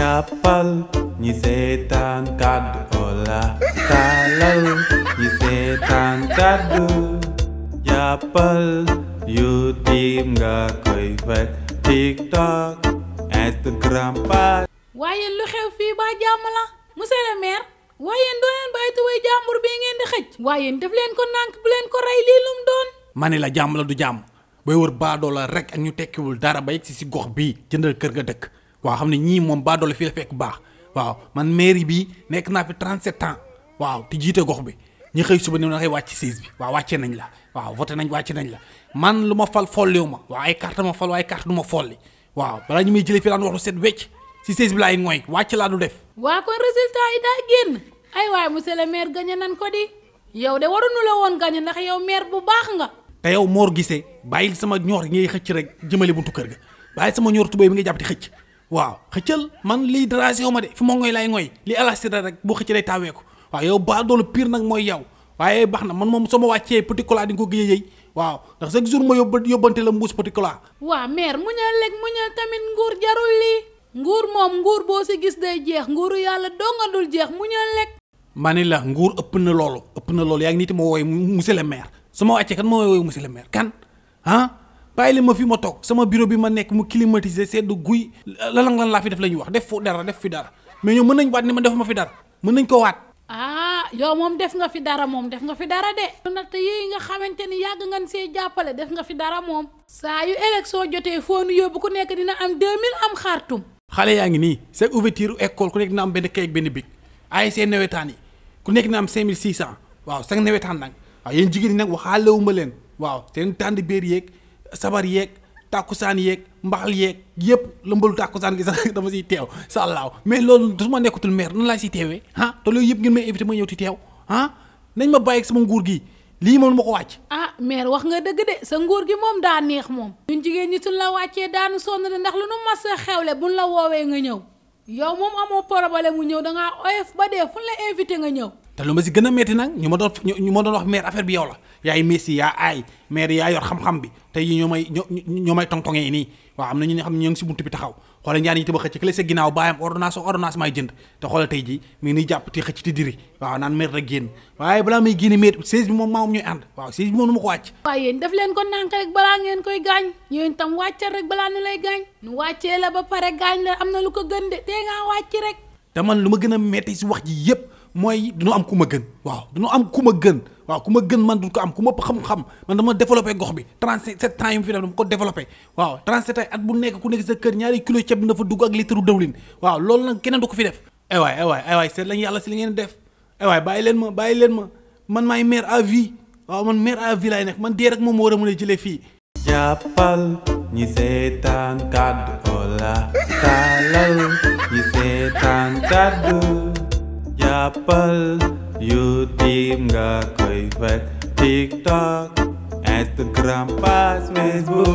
jàppal ñi seetaan kàddu Ola taalal ñi seetaan kàddu jàppal YouTube nga koy fekk TikTok Instagram page. waaye lu xew fii ba jàmm la monsieur le maire waaye doo leen bàyyi tubay jàmbur bi ngeen di xëcc waaye def leen ko nànk bu leen ko rey lii lum doon. ma ne la jàmm la du jàmm bay wër baadoola rek ak ñu tekkiwul dara ba yegg si gox bii jëndal kër ga dëkk waaw xam ne ñii moom baadoola fii la fekk baax waaw man mairie bi nekk naa fi 37 ans waaw te jiite gox bi ñi xëy suba ne na xëy wàcc siis bi waaw wàccee nañ la waaw voté nañ wàcc nañ la man lu ma fal folliwu ma waaw ay carte ma fal waaye carte du ma folli waaw balaa ñu may jëlee fi daan wax lu set wecc si siis bi laay ngooy wàcc laa du def. waa kon résultat yi daa génn ay waay monsieur le maire gagné nan ko di yow de waruñu la woon gagné ndax yow maire bu baax nga. te yow Mor gisee bàyyil sama ñoor ngay xëcc rek jëmale buntu kër ga bàyyil sama ñoor tubéy bi nga jàpp di xëcc waaw xëccal man lii dérangé ma de fi ma ngoy lay ngoy li alasira rek boo xëcc day taawee ko waaw yow baa doolu pire nag mooy yow waaye baax na man moom sama wàccee petit cola di nga ko gëj a yëy waaw ndax chaque jour ma yóbbante la mbuus petit cola. waa maire muñal lekk muñal tamit nguur jarul lii nguur moom nguur boo si gis day jeex nguuru yàlla doo nga dul jeex muñal lekk. ma ne la nguur ëpp na loolu yaa ngi nit ma wooy monsieur le maire su ma wàccee kan ma wooy monsieur le maire kan ah bàyyi leen ma fi ma toog sama bureau bi ma nekk mu climatisé sedd guy lan laa fi def la ñuy wax def fi dara mais ñoom mën nañ waat ni ma def ma fi dara mën nañ ko waat. ah yow moom def nga fi dara de. ndaxte yii nga xamante ni yàgg nga see jàppale def nga fi dara moom. saa yu élection jotee foo nu yóbbu ku nekk dina am 2000 am xaartum. xale yaa ngi nii c'est ouverture école ku nekk dina am benn kayit benn bic ASC nawetaan yi ku nekk dina am 5600 waaw 5 nawetaan nag waaw yéen jigéen ñi nag waxaalewuma leen waaw seen tànd béer yeeg sabar yeeg tàkkusaan yeeg mbaxal yeeg yëpp lëmbalu tàkkusaan gi sax dafa siy teew sa àllaaw mais loolu su ma nekkatul maire nan laa siy teewee ah te loolu yëpp ngeen may invité ma ñëw ti teew ah nañ ma bàyyi ak sama nguur gi lii moom ma ko wàcc. ah maire wax nga dëgg de sa nguur gi moom daa neex moom. ñun jigéen ñi suñ la wàccee daanu sonn de ndax lu nu mas a xewle buñ la woowee nga ñëw yow moom amoo problème mu ñëw dangaa oyof ba dee fuñ la invité nga ñëw. te lu ma si gën a metti nag ñu ma doon wax maire affaire bi yow la yaay messi yaa aay maire yaa yor xam-xam bi tey yi ñoo may tongtongee nii waaw am na ñu xam ne ñoo ngi si buntu bi taxaw xoolal ñaan yi te ba xëcc kële sa ginnaaw baayam ordonnance may jënd te xoolal tey ji mi ngi jàpp te xëcc ti diri waaw naan maire rek génn waaye balaa may génne maire 16 bi moom maa moom ñooy ànd waaw 16 bi moom nu ma ko wàcc. waaye yéen def leen ko nànk rek balaa ngeen koy gaañ yéen tam wàccal rek balaa nu lay gaañ nu wàccee la ba pare gaañ la am na lu ko gën de tee ngaa wàcc rek. te man lu ma gën a metti si wax ji yëpp mooy duñu am ku ma gën waaw duñu am ku ma gën waaw ku ma gën man duñ ko am ku ma xam-xam man dama développé gox bi 37 ans yi mu fi def dama ko développé waaw 37 ans at bu nekk ku nekk sa kër ñaari kilo ceeb dina fa dugg ak litre dawlin waaw loolu nag keneen du ko fi def ay waay seet lañ yàlla si li ngeen def ay waay bàyyi leen ma man maay maire à vie waaw man maire à vie laay nekk man dee rek moom moo war a mën a jëlee fii. jàppal ñi seetaan kàddu Ola taalal ñi seetaan kàddu jàppal YouTube nga koy fekk TikTok Instagram page Facebook.